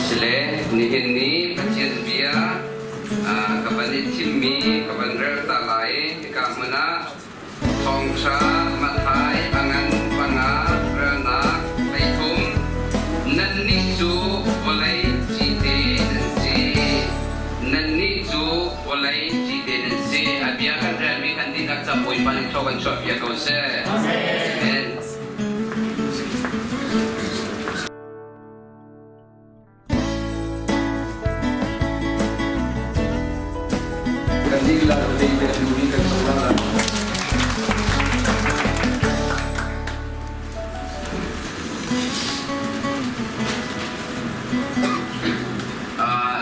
Sile nihin ni Pathian bia ka van i thimmi ka van rel ta lai hika hmun ah Thawngṭha Matthai a ngan panga relnak 13. Nannih cu vawlei cite nan si. Nannih cu vawlei cite nan si. A bia kan relmi kan dihlak ca Bawipa nih thaw kan chuahpiak ko seh. Amen. Kan dihlak vawlei le a nungmi kan si lai.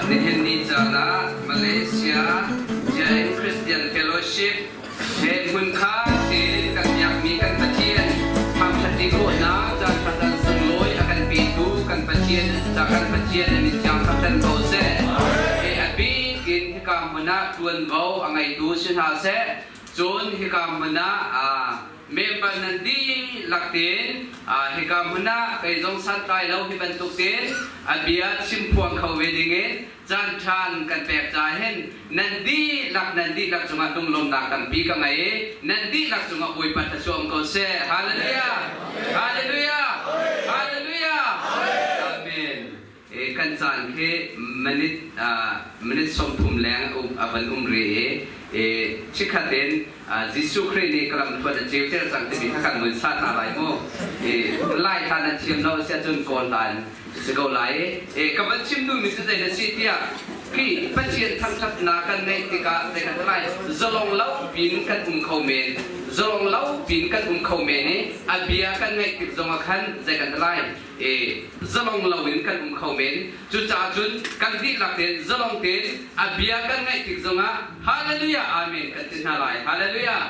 Nihin ni caan ah Malaysia Jain Christian Fellowship He hmunkha tein kan biakmi kan Pathian thangṭhat i khawhnak caanṭha caan sunglawi a kan petu kan Pathian kan Pathian a min thiang thangṭhat ko seh. He a bik in hika hmun ah ṭuanvo a ngeitu si hna seh. Cun hika hmun ah member nan dihlak tein hika hmun ah kei zong santlai lo hi bantuk tein a bia chimphuang kho ve dingin caan ṭhan kan pek ca hin nan dihlak nan dihlak cungah lunglawmnak tampi ka ngei i nan dihlak cungah Bawipa thluachuah um ko seh. Hallelujah! Hallelujah! Hallelujah! Amen. E, kan caan khi minute minute 30 leng a van um rih i e, chikkhat in Jesuh Khrih nih ka lamthluan a ceuter cang timi kha kan vun sa hna lai mu. E, lai hla nan thiam lo a si ahcun kawl hla in si ko lai i ka van chim duhmi cu zei na si tiah khi Pathian thangṭhatnak kan ngeih tikah zei kan lai zalong lo pin kan um kho men zalong lo pin kan um kho men i a bia kan ngaih tik zongah khan zei kan lai e zalong lo in kan um kho men cucaah cun kan dihlak tein zalong tein a bia kan ngaih tik zongah hallelujah amen kan ti hna lai hallelujah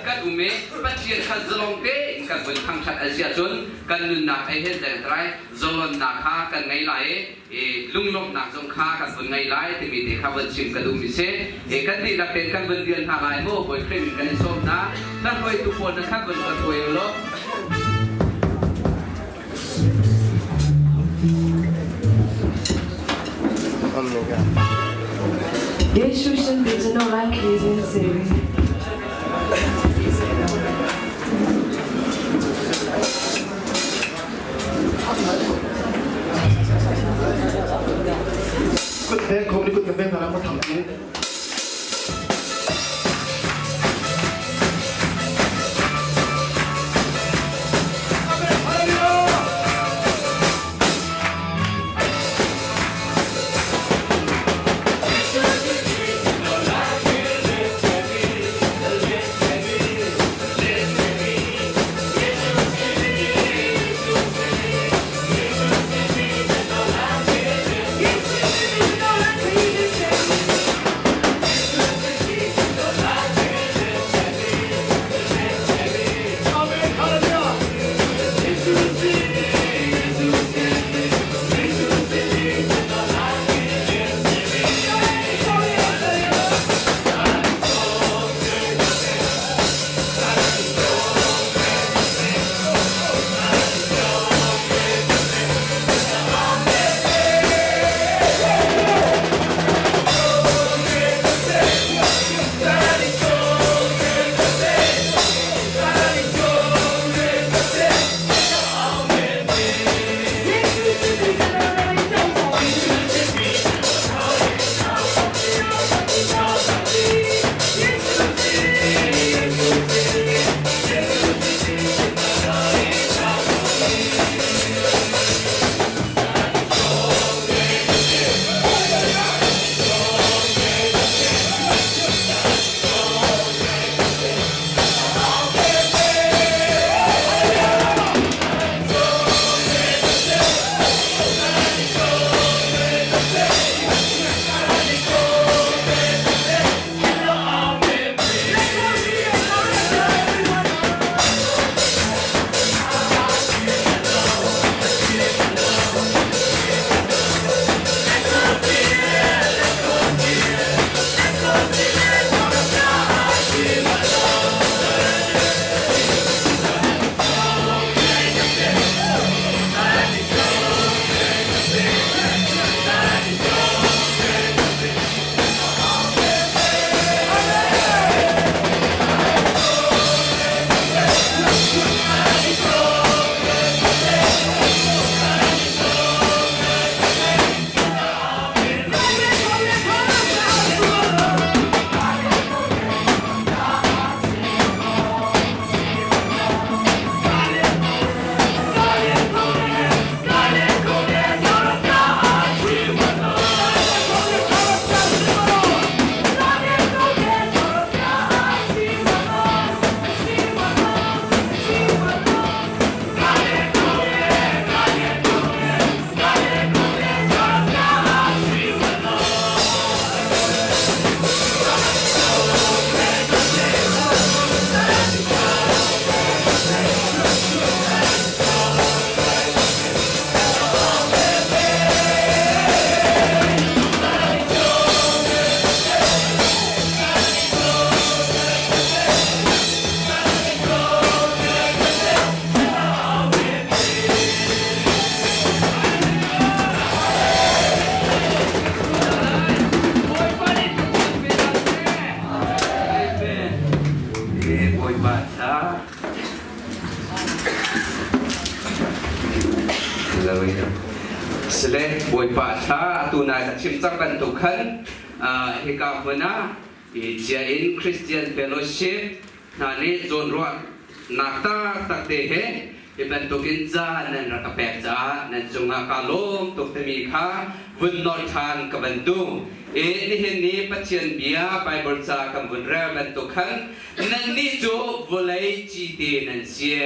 kan um i Pathian kha zalong tein kan vun thangṭhat a si ahcun kan nunnak ei hen deng lai zalonnak kha kan ngei lai i lunglawmhnak zong kha kan vun ngei lai timi te kha vun chim ka duhmi si e kan dihlak tein kan vun dial hna lai mu Bawi Khrih min kan in sawm hna kan hruaitu pawl na kha vun kan hruai u law. Yesus bitte noch ein Kut beng khom ni kut beng hna mo tham ti. Hallelujah. Sile Bawipa thla atu nai ka chim cang bantuk khan hika hmun ah cia in Christian Fellowship hna nih zawnruah nak taktak te he hi bantukin ca nan rak ka pek caah nan cungah kaa lawm tuk timi kha vun nolh ṭhan ka van duh. I nihin ni Pathian bia Baibal ca kan vun rel bantuk khan nannih cu vawlei cite nan si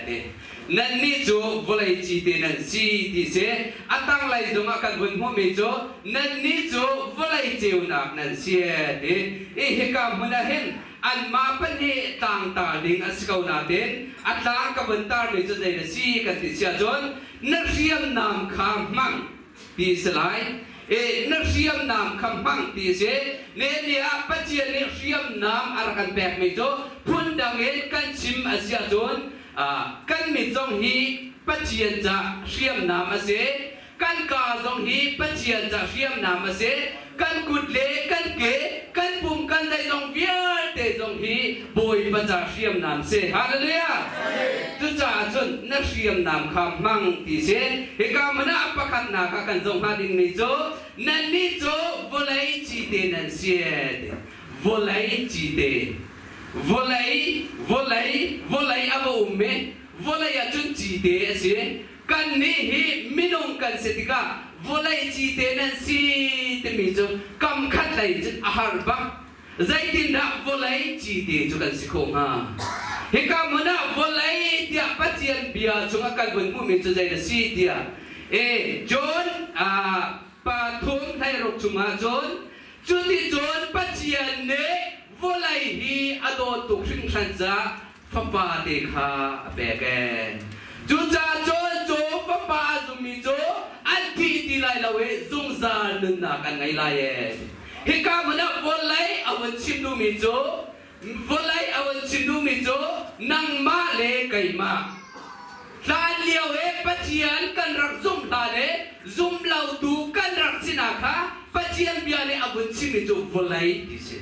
ti. Nannih cu vawlei cite nan si ti si. A tanglei zongah kan vun hmuhmi cu nannih cu vawlei ceunak nan si ti. I hika hmun ah hin anmah pahnih tlangtar ding a si ko nain a tlang ka vun tarmi cu zei na si kan ti si ahcun na hriamnam kha hmang ti si lai. E na hriamnam kha hmang ti si. Ne ni ah Pathian nih hriamnam a rak kan pekmi cu phundang in kan chim a si ahcun kan mit zong hi Pathian ca hriamnam a si. Kan kaa zong hi Pathian ca hriamnam a si. Kan kut le kan ke, kan pum kan zeizong vialte zong hi Bawipa ca hriamnam si. Hallelujah! Cucaah cun na hriamnam kha hmang ti si. Hika hmun ah pakhatnak ah kan zoh hnga dingmi cu nannih cu vawlei cite nan si. Vawlei cite. Vawlei, vawlei, vawlei a va um i vawlei ah cun cite a si. Kannih hi minung kan si tikah vawlei cite nan si timi cu kam khat lei cun a har bak. Zeitindah vawlei cite cu kan si khawh hnga? Hika hmun ah vawlei tiah Pathian bia chungah kan vun hmuhmi cu zei a si tiah e John pathum hleiruk chungah cun cuticun Pathian nih vawlei hi a dawt tuk hringhran caah fapa te kha a pek ee. Cucaah cun cu fapa a zummi cu an thi ti lai lo i zungzal nunnak an ngei lai ee. Hika hmun ah vawlei a vun chim duhmi cu vawlei a vun chim duhmi cu nangmah le keimah hlan lio i Pathian kan rak zumh hlan i zum lotu kan rak sinak kha Pathian bia nih a vun chimmi cu vawlei ti si.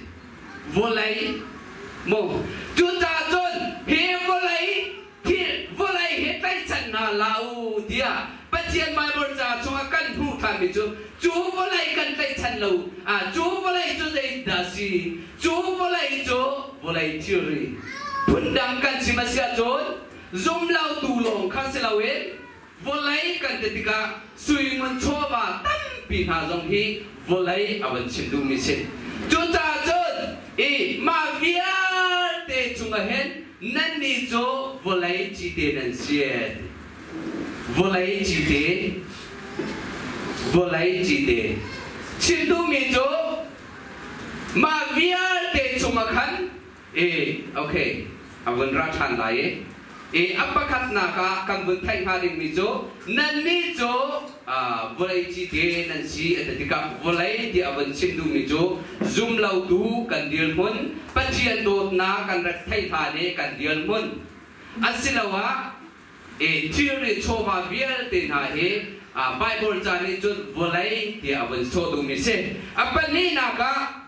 Vawlei maw cucaah cun hi vawlei thil vawlei hi tlaihchan hna hlah u tiah Pathian Baibal ca chungah kan hmuh ṭhanmi cu cu vawlei kan tlaihchan lo ah cu vawlei cu zeidah si cu vawlei cu vawlei thilri phundang kan chim a si ahcun zumlotu lawng kha si loin Vawlei kan ti tikah sui ngun chawva tampi hna zong hi vawlei a van chim duhmi si. Cucaah cun i mah vialte chungah hin nannih cu vawlei cite nan si. Vawlei cite, vawlei cite. Chim duhmi cu mah vialte chungah khan E, okay, a vun ra ṭhan lai i e, a pakhatnak ah kan vun theih hnga dingmi cu nannih cu vawlei cite nan si a ti tikah vawlei tiah a vun chim duhmi cu zumlotu kan dirhmun Pathian dawtnak kan rak theih hlan i kan dirhmun asiloah e, thilri chawva vialte hna hi Bible ca nih cun vawlei tiah a vun sawh duhmi si. A pahnihnak ah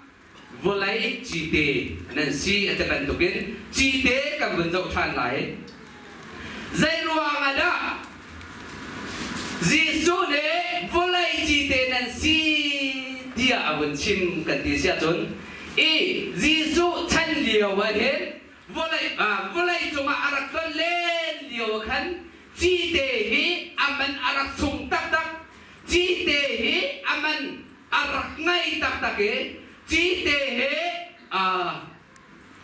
vawlei cite nan si a ti bantukin cite kan vun zoh ṭhan lai. Zei ruang ah dah Jesuh nih vawlei cite nan si tiah a vun chim kan ti si ahcun i Jesuh chan lio ah hin vawlei vawlei cungah a rak tlon len lio ah khan cite hi a man a rak sung taktak cite hi a man a rak ngei taktak i cite he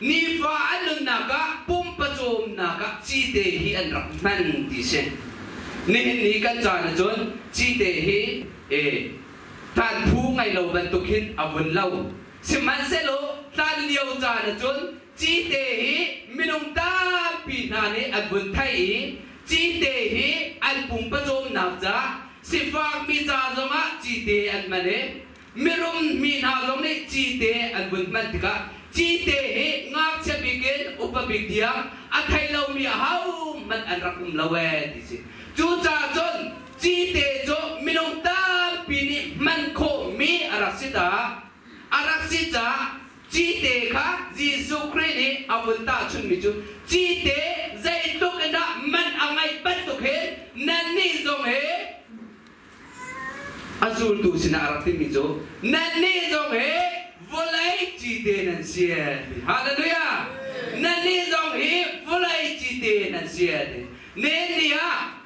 nifa an nunnak ah pumpacawmnak ah cite hi an rak hman ti si. Nihin ni kan caan ahcun cite hi e tlanphu ngei lo bantuk hin a vun lo. Sihmanhsehlaw tlan lio caan ahcun cite hi minung tampi hna nih an vun theih i cite hi an pumpacawmnak caah Sifakmi ca zongah cite an hman i mirum mi hna zong nih cite an vun hman tikah cite hi ngakchia bik in upa bik tiang a thei lomi ahohmanh an rak um lo ee ti si. Cucaah cun cite cu minung tampi nih hman khawhmi a rak si caah a rak si caah Cite kha Jesuh Khrih nih a vun tahchunhmi cu cite zeitluk in dah man a ngeih bantuk hin nannih zong hi. A zultu sinah a rak timi cu nannih zong hi vawlei cite nan si. Hallelujah! Nannih zong hi vawlei cite nan si. Nen ni ah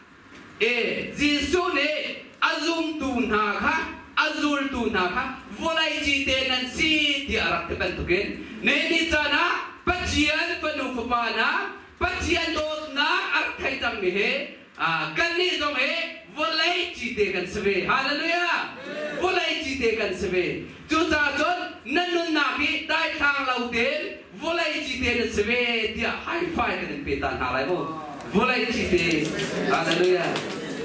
e Jesuh nih a zumtu hna kha a zultu hna kha vawlei cite nan si tiah a rak ti bantukin nen ni caan ah Pathian fanu fapa hna Pathian dawtnak a rak thei cangmi he kannih zong hi vawlei cite kan si ve. Hallelujah! Vawlei cite kan si ve. Cucaah cun na nunnak hi daithlang lo tein vawlei cite na si ve tiah high five kan in pe ta hna lai mu. Vawlei cite. Hallelujah!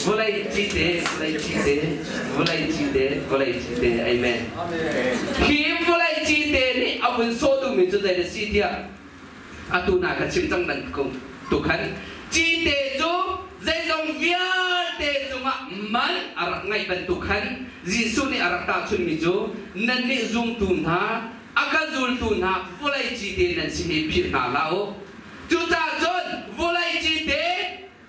Vawlei cite, vawlei cite, vawlei cite, vawlei cite. Amen. Hi vawlei cite nih a vun sawh duhmi cu zei na si tiah atu na ka chim cang bantuk tukhan cite cu zeizong vialte cungah man a rak ngeih bantuk khan Jesuh nih a rak tahchunhmi cu nannih zumtu hna a ka zultu hna vawlei cite nan si hi philh hna hlah u. Cucaah cun vawlei cite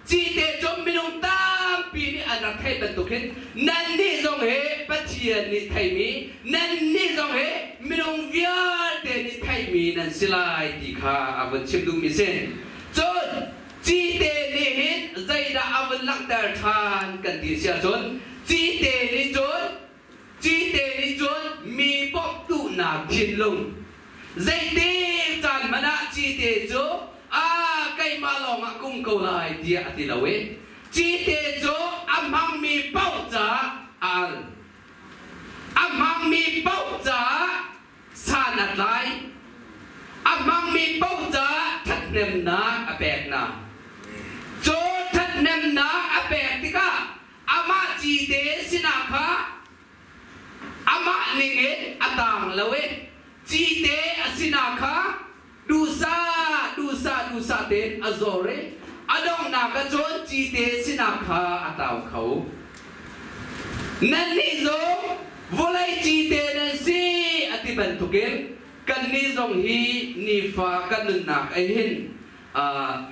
Cite cu minung tampi nih an rak theih bantuk hin nannih zong hi Pathian nih theimi, nannih zong hi minung vialte nih theihmi nan si lai ti kha a vun chim duhmi si. Cun cite nih hin zeidah a vun langhter ṭhan kan ti si ahcun cite nih cun Cite nih cun mi bawmh duhnak thinlung zeitik caan hmanh ah cite cu a keimah lawngah kum ko lai tiah a ti lo i cite cu a hmangmi paoh caah a al. A hmangmi paoh caah san a tlai. A hmangmi paoh caah ṭhathnemnak a pek hna. Cu ṭhathnemnak a pek tikah amah cite sinah kha amah ningin a tang lo i cite a sinah kha duhsah duhsah duhsah tein a zor i a donghnak ah cun cite sinah kha a tau kho. Nannih zong vawlei cite nan si a ti bantukin kannih zong hi nifa kan nunnak ei hin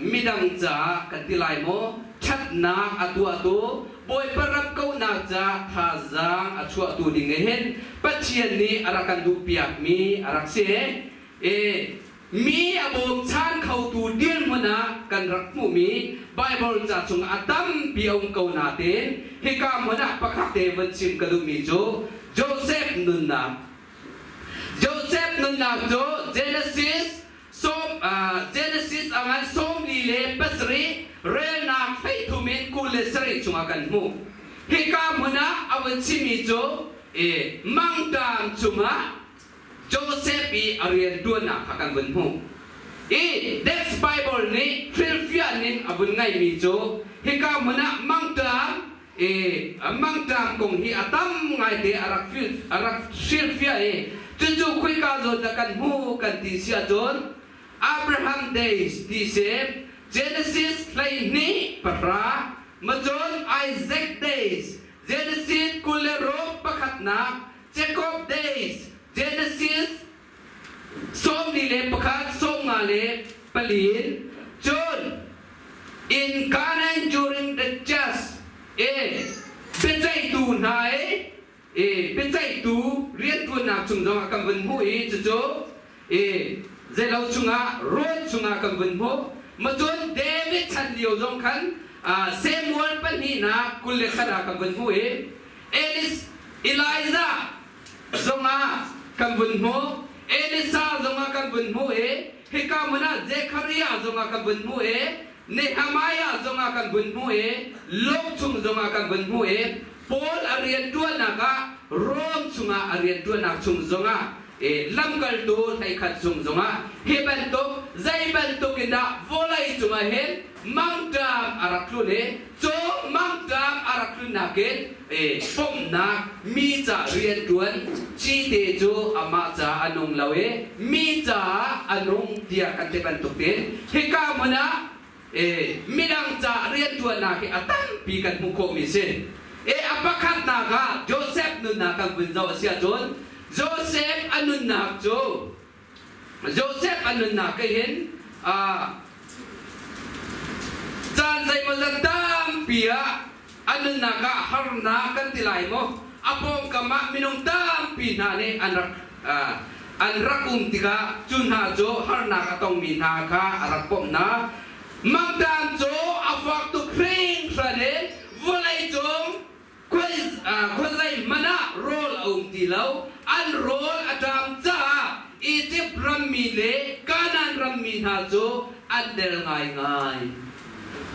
midang caah kan ti lai maw ṭhatnak a tuahtu Bawipa ram kauhnak caah thazaang a chuahtu ding hin Pathian nih a rak kan duhpiakmi a rak si. E mi a bawmchan khotu dirhmun ah kan rak hmuhmi Baibal ca chungah a tampi a um ko nain hika hmun ah pakhat te von chim ka duhmi cu Joseph nunnak. Joseph nunnak cu Genesis Sawm, Genesis a ngan 47 relnak 13 in 27 chungah kan hmuh. Hika hmun ah a vun chimmi cu e, mangṭam chungah Joseph i a rianṭuannak kha kan vun hmuh. I Dex Bible nih hrilhfiah ning a vun ngeihmi cu hika hmun ah mangṭam i mangṭam kong hi a tam ngaite a rak a rak hrilhfiah i cucu khoika zawn dah kan hmu kan ti si ahcun Abraham days ti si Genesis 12 10 macun Isaac days Genesis 26 pakhatnak Jacob days Genesis 41 54 cun in Canaan during the just e biaceihtu hna e e biaceihtu rianṭuannak chung zongah kan vun hmuh i cucu e zeilo chungah rawn chungah kan vun hmuh macun David chan lio zong khan Samuel pahnihnak 21 ah kan vun hmuh i Elis Elijah zongah kan vun hmuh. Elisa zongah kan vun hmuh i hika hmun ah Zekhariah zongah kan vun hmuh i Nehemiah zongah kan vun hmuh i Luke chung zongah kan vun hmuh i Paul a rianṭuannak ah Rom chungah a rianṭuannak chung zongah e lamkaltu 11 chung zongah hi bantuk zei bantuk in dah vawlei cungah hin mangṭam a rak tlun i cu mangṭam a rak tlunnak in e pomnak mi ca rianṭuan cite cu amah ca a nung lo i mi caah a nung tiah kan ti bantuk tein hika hmun ah e midang ca rianṭuannak hi a tampi kan hmuh khawhmi si. E a pakhatnak ah Joseph nunnak kan vun zoh a si ahcun Joseph a nunnak cu Joseph a nunnak ke hin caan zeimawzat tampi ah a nunnak ah harnak kan ti lai maw? A pawngkam ah minung tampi hna nih an rak an rak um tikah cu hna cu harnak a tongmi hna kha a rak bawmh hna. Mangṭam cu a fak tuk hringhran in vawleicung khuazei hmanh ah rawl a um ti lo. An rawl a ṭam caah Izipt rammi le Kanaan rammi hna cu an der ngaingai.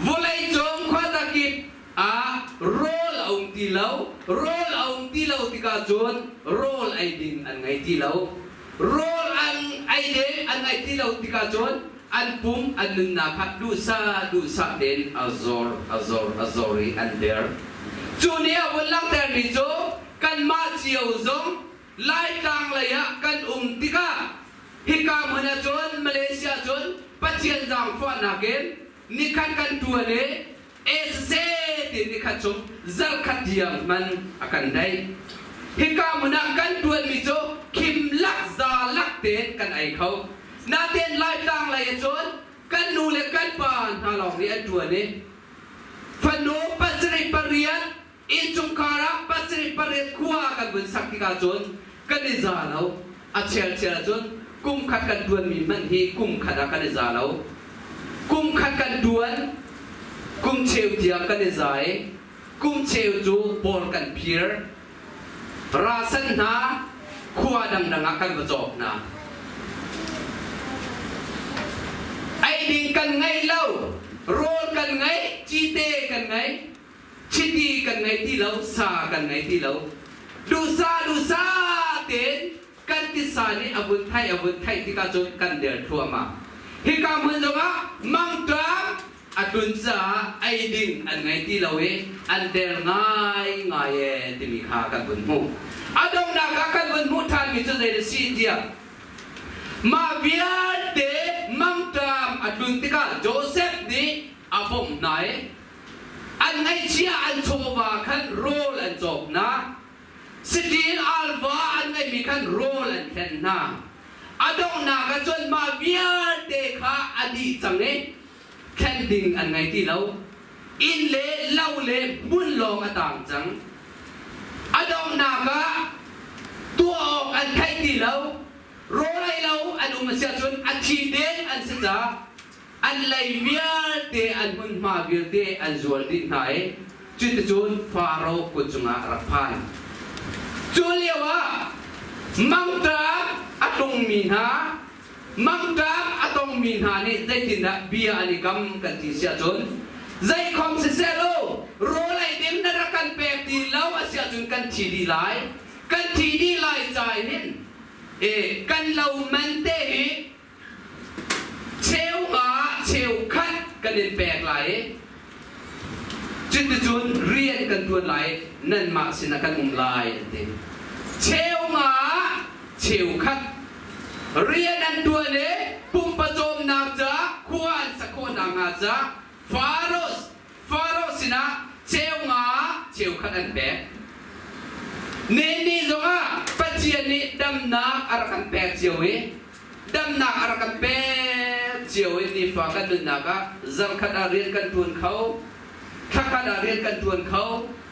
Vawleicung khuazakip ah rawl a um ti lo. Rawl a um ti lo tikah cun rawl ei ding an ngei ti lo. Rawl an ei ding an ngeih ti lo tikah cun an pum an nunnak kha duhsah duhsah tein a zor a zor a zor i an der. Cu nih a vun langhtermi cu kanmah cio zong Laitlang lei ah kan um tikah hika hmun ah cun Malaysia cun Pathian zaangfahnak in nikhat kan ṭuan i Siseh ti nikhat chung zarhkhat tiang hman a kan daih. Hika hmun ah kan ṭuanmi cu khim lak za lak tein kan ei kho. Natein Laitlang lei ah cun kan nu le kan pa hna lawng nih an ṭuan i fanu pasarih pariat innchungkhar ah pasarih pariat khua kan vun sak tikah cun kan i za lo. A chelchel ahcun kum khat kan ṭuanmi hmanh hi kum khat ah kan i za lo. Kum khat kan ṭuan, kum cheu tiang kan i za i kum cheu cu pawl kan phir. Rasan hna khua dangdang ah kan va cawk hna. Ei ding kan ngei lo, rawl kan ngei, cite kan ngei, chiti kan ngei ti lo, sa kan ngei ti lo. Duhsah duhsah tein kan tisa nih a vun theih a vun theih tikah cun kan der thluahmah. Hika hmun zongah mangṭam a tlun caah ei ding an ngei ti lo i an der ngaingai ee timi kha kan vun hmuh. A donghnak ah kan vun hmuh ṭhanmi cu zei a si tiah mah vialte mangṭam a tlun tikah Joseph nih a bawmh hna i an ngaihchia an chawva khan rawl an cawk hna. Saṭil alva an ngeihmi khan rawl an thlen hna. A donghnak ah cun mah vialte kha a dih cang i thlen ding an ngei ti lo. Inn le lo le hmun lawng a tang cang. A donghnak ah tuah awk an thei ti lo. Rawl ei lo an um a si ahcun a thi den an si caah an lei vialte an hmunhma vialte an zual dih hna i cuticun Faro kut cungah a rak phan. Cu lioah mangṭam a tlungmi hna, mangṭam a tongmi hna nih zeitindah bia an i kam kan ti si ahcun zeikhom siseh law rawl ei ding na rak kan pek ti lo a si ahcun kan thi dih lai. Kan thi dih lai ca hin e kan lo man te hi Cheu nga cheu khat kan in pek lai i cuticun rian kan ṭuan lai i nanmah sinah kan um lai an ti. Cheu nga cheu khat rian an ṭuan i pumpacawmnak ca khua an sak khawhnak hnga ca Faro Faro sinah cheu nga cheu khat an pek. Nehni zongah Pathian nih damnak a rak kan pek cio i damnak a rak kan pek cio i nifa kan nunnak ah zarkhat ah rian kan ṭuan kho, thlakhat ah rian kan ṭuan kho,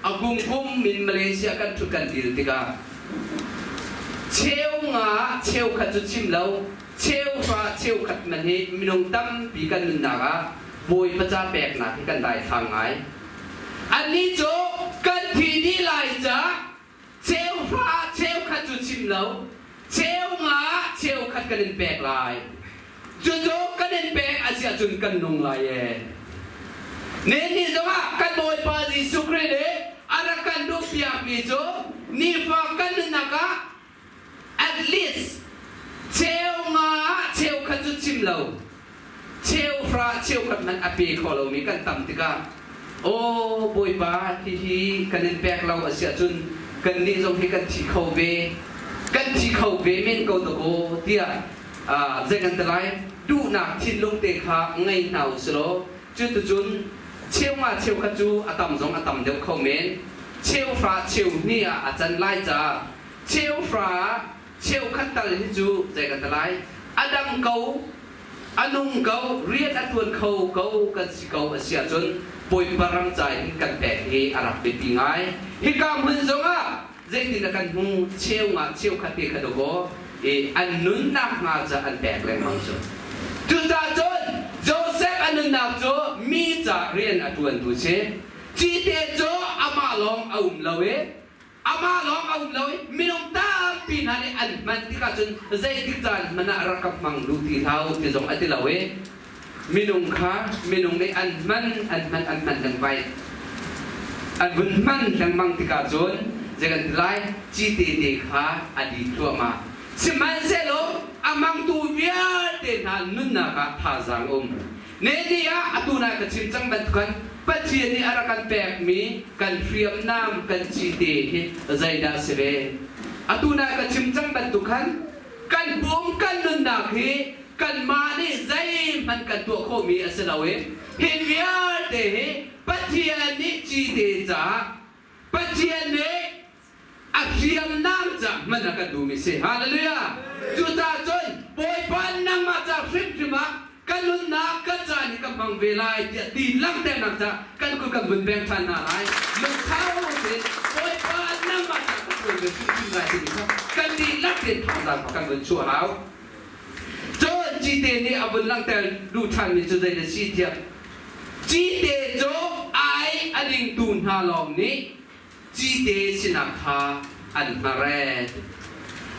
a kumkum min Malaysia kan ṭhut kan dil tikah cheu nga cheukhat cu chim lo cheuhra cheukhat man hi minung tampi kan nunnak ah Bawipa ca peknak hi kan daithlang ngai. Annih cu kan thi dih lai ca cheuhra cheukhat cu chim lo cheu nga cheukhat kan in pek lai. Cucu kan in pek a si ahcun kan nung lai ee. Nihin zongah kan Bawipa Jesuh Khrih nih a rak kan duhpiakmi cu nifa kan nunnak ah at least cheu nga cheukhat cu chim lo cheuhra cheukhat hmanh a pe kho lomi kan tam tikah aw bawipa hihi kan in pek lo a si ahcun kannih zong hi kan thi kho ve kan thi kho ve men ko dakaw tiah zei kan ti lai duhnak thinlung te kha ngei hna u silaw cuticun cheu nga cheukhat cu a tam zong a tam deuh kho men cheuhra cheu hnih ah a can lai caah cheuhra cheukhat tal hi cu zei kan ti lai a dam ko a nung ko rian a tuan kho ko kan si ko a si ahcun Bawipa ram ca in kan pek hi a rak biapi ngai hika hmun zongah. Zeitin a kan hmu cheu nga cheu khat te kha dawkaw i an nunnak hnga ca an pek lengmang cu. Cucaah cun Joseph a nunnak cu mi ca rian a ṭuantu si. Cite cu amah lawng a um lo i amah lawng a um lo i minung tampi hna nih an hman tikah cun zeitik caan hmanh ah rak ka hmang duh ti hlah u ti zong a ti lo i minung kha minung nih an hman an hman an hman lengmang an vun hman lengmang tikah cun zei kan ti lai cite te kha a di thluahmah sihmanhsehlaw a hmangtu vialte hna nunnak ah thazaang um ne ni ah atu nai ka chim cang bantukan Pathian nih a rak kan pekmi kan hriamnam kan cite hi zeidah si ve atu nai ka chim cang bantuk khan kan pum kan nunnak hi kanmah nih zeihmanh kan tuah khawhmi a si lo i hi vialte hi Pathian nih cite caah Pathian nih a hriamnam ca hman a kan duhmi si. Hallelujah! Cucaah cun Bawipa nangmah ca hrimhrim ah ka nunnak ka caan hi ka hmang ve lai tiah ti langhternak ca kan kut kan vun pek ṭhan hna lai. Lungthau tein Bawipa nangmah ca ka ṭuan ve hrimhrim lai timi kha kan dihlak tein thazaang kan vun chuah hau. Cun cite nih a vun langhter duh ṭhanmi cu zei na si tiah cite cu ai a dingtu hna lawng nih cite sinak kha an hngar ee.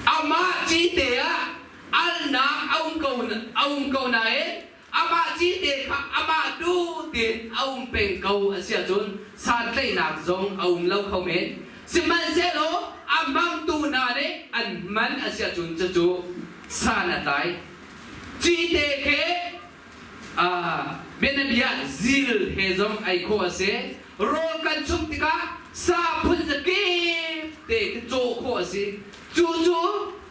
Amah cite ah alnak a um ko a um ko nain amah cite kha amah duh tein a um peng ko a si ahcun santlaihnak zong a um lo kho men. Sihmanhsehlaw a hmangtu hna nih an hman a si ahcun cucu san a tlai. Cite khi bianabia zil he zong ei khawh a si. Rawl kan chumh tikah sa phun zakip te khi cawh khawh a si. Cu cu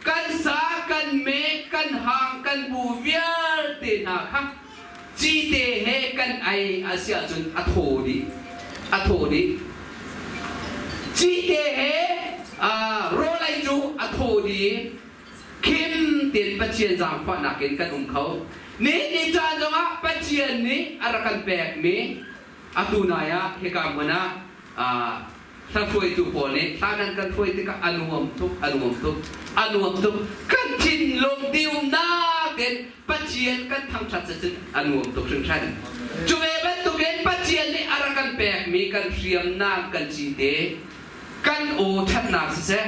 kan sa, kan me, kan hang, kan bu vialte hna kha cite he kan ei a si ahcun a thaw dih. A thaw dih. Cite he rawl ei cu a thaw dih. Khim tein Pathian zaangfahnak in kan um kho. Nihin ni caan zongah Pathian nih a rak kan pekmi atu nai ah hika hmun ah hlahruaitu pawl nih hla nan kan hruai tikah a nuam tuk a nuam tuk a nuam tuk kan thinlung diumnak in Pathian kan thangṭhat cun a nuam tuk hringhran cu ve bantukin Pathian nih a rak kan pekmi kan hriamnam kan cite kan aw ṭhatnak siseh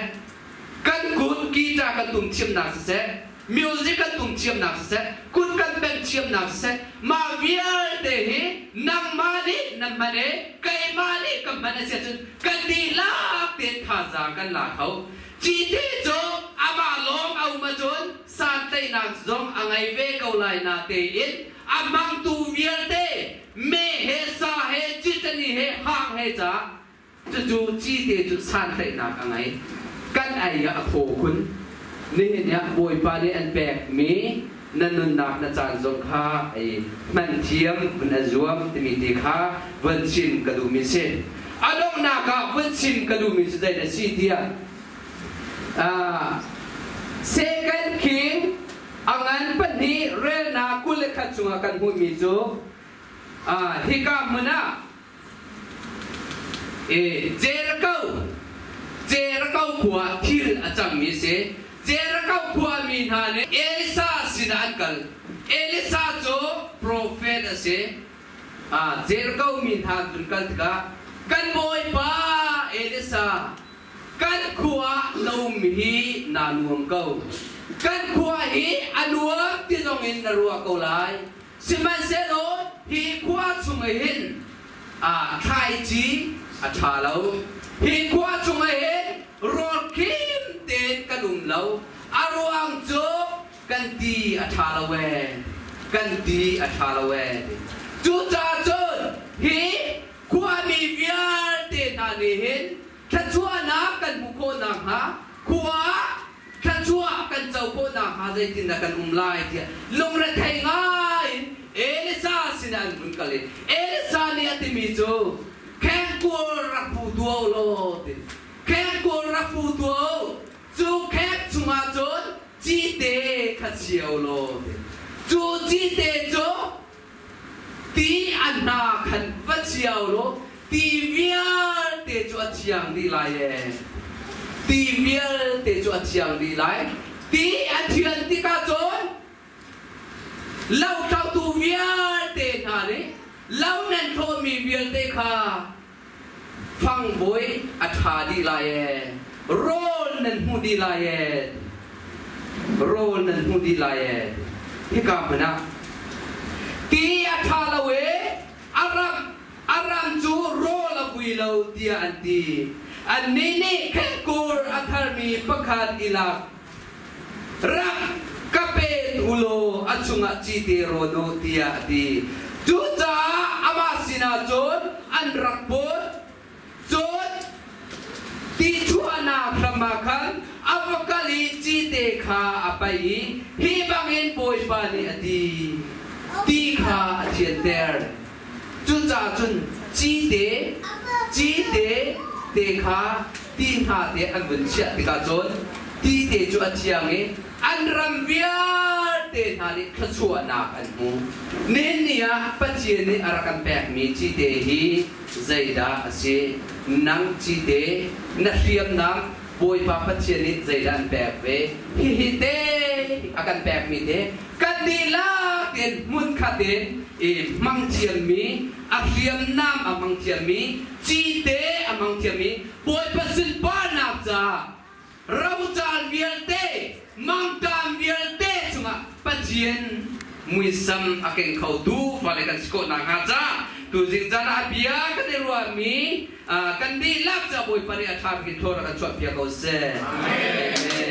kan kut guitar kan tum thiamnak siseh music kan tum thiamnak siseh kut kan bengh thiamnak siseh mah vialte hi nangmah nih nan hman i keimah nih ka hman a si ahcun kan dihlak tein thazaang kan la kho. Cite cu amah lawng a um ahcun santlaihnak zong a ngei ve ko lai na tein a hmangtu vialte me he sa he citani he hang he ca Cucu cite cu santlaihnak a ngei. Kan ei ah a thaw khun. Nihin ah Bawipa nih an pekmi na nunnak na caan zong kha ei hman thiam vun a zuam timi ti kha vun chim ka duhmi si. A donghnak ah vun chim ka duhmi cu zei na si tiah Second King a ngan pahnih relnak 21 chungah kan hmuhmi cu hika hmun ah Jericho Jericho khua thil a cangmi si. Jericho khuami hna nih Elisa sinah an kal. Elisa cu profet a si. Jericho mi hna an kal tikah kan bawipa Elisa kan khua na um hi naa nuam ko. Kan khua hi a nuam ti zong in na ruah ko lai. Sihmanhsehlaw hi khua chung ah hin thlaici a ṭha lo. Hi khua chung ah hin rawl khim tein kan um lo. A ruang cu kan ti a ṭha lo ee. Kan ti a ṭha lo ee. Cucaah cun hi khuami vialte hna nih hin thluachuahnak kan hmuh khawh nakhnga khua thluachuah kan co khawh nakhnga zeitindah kan um lai tiah lungrethei ngai in Elisa sinah an vun kal i Elisa nih a timi cu khengkual rak pu tuah u law ti khengkual rak pu tuah u cu kheng chungah cun cite kha chia u law ti cu cite cu ti a hna khan va chia u law ti vialte cu a thiang dih lai ee. Ti vialte cu a thiang dih lai. Ti a thian tikah cun lothlotu vialte hna nih lo nan thlawhmi vialte kha fangvoi a ṭha dih lai ee, rawl nan hmuh dih lai ee, rawl nan hmuh dih lai ee. Hika hmun ah ti a ṭha lo ee, a ram a ram cu rawl a vui lo tiah an ti. Annih nih khenkur a tharmi pakhat i lak rak ka pe u law a chungah cite rawn u tiah a ti. Cucaah amah sinah cun an rak put. Cun ti chuahnak hram ah khan a va kal i cite kha a paih i hi bangin Bawipa nih a ti ti kha a thianter. Cucaah cun cite cite te kha ti hna te an vun chiah tikah cun ti te cu a thiang i an ram vialte hna nih thluachuahnak an hmu. Nihin ni ah Pathian nih a rak kan pekmi cite hi zeidah a si? Nang cite na hriamnam Bawipa Pathian nih zeidah an pek ve? Hihi te a kan pekmi te kan dihlak in hmunkhat in i hmang thiammi, a hriamnam a hmang thiammi, cite a hmang thiammi Bawipa sunparnak caah rocar vialte, mangṭam vialte cungah Pathian muisam a keng khotu fale kan si khawh nakhnga ca tuzing caan ah a bia kan i ruahmi kan dihlak ca Bawipa nih a ṭha bik in thaw rak kan chuahpiak ko seh. Amen.